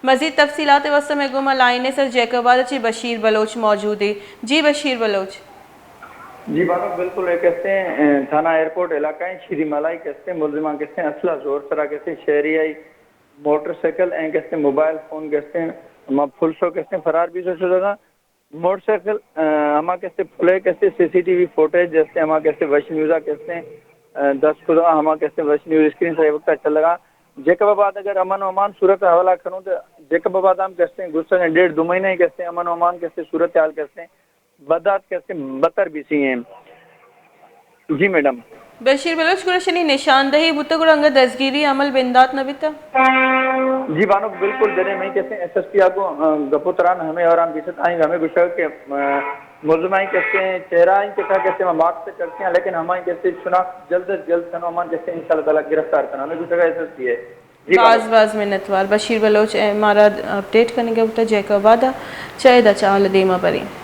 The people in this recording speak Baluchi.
مزید تفصیلات واسطہ میں گوما لائن سر جیکب آباد چی بشیر بلوچ موجود ہے۔ جی بشیر بلوچ۔ جی بانک، بالکل ایک کہتے ہیں، اے، تھانہ ایئرپورٹ علاقہ ہیں، شیری مالائی کہتے ہیں، ملزمان کہتے ہیں، اسلحہ زور سرا کہتے ہیں، شہری آئی موٹر سائیکل ہیں کہتے ہیں، موبائل فون کہتے ہیں، ہما پھلسو کہتے ہیں، فرار بھی سو شدگا۔ موٹر سائیکل، اے، ہما کہتے پھلے کہتے سی سی ٹی وی فوٹیج جیسے ہما کہتے وش نیوزا کہتے، اے، دست خدا ہما کہتے وش نیوز اسکرین سے وقت چل لگا۔ جیکب آباد اگر امن و امان صورت حوالہ کروں تو جیکب آباد ہم کہتے گزشتہ ڈیڑھ دو مہینے کہتے امن و امان کہتے صورت حال کہتے بدات کہتے بدتر بیسی ہیں۔ جی میڈم۔ بشیر بلوچ، گڑا شنی نشاندہی بوتہ، گڑا انگا دزگیری عمل بندات نہ بیتہ؟ جی بانک، بالکل، جنے میں کہتے ایس ایس پی آ کو، آ، گپ و تران ہمیں اور ہم بیست آئیں ہمیں گوشگ کہ، آ، ملزمائی کہتے چہرہ آئیں کہتا کہتے ہم مارک سے کرتے ہیں، لیکن ہمائی کہتے شناخت جلد از جلد کنو ہمان کہتے انشاءاللہ تعالیٰ گرفتار کنو، ہمیں گوشگ ایس ایس پی ہے۔ جی بانک۔ باز باز منتوار بشیر بلوچ، اے، مارا اپڈیٹ کنگا بوتہ جیکب آباد آ۔ چہ ادا چہ حال دیما بریں۔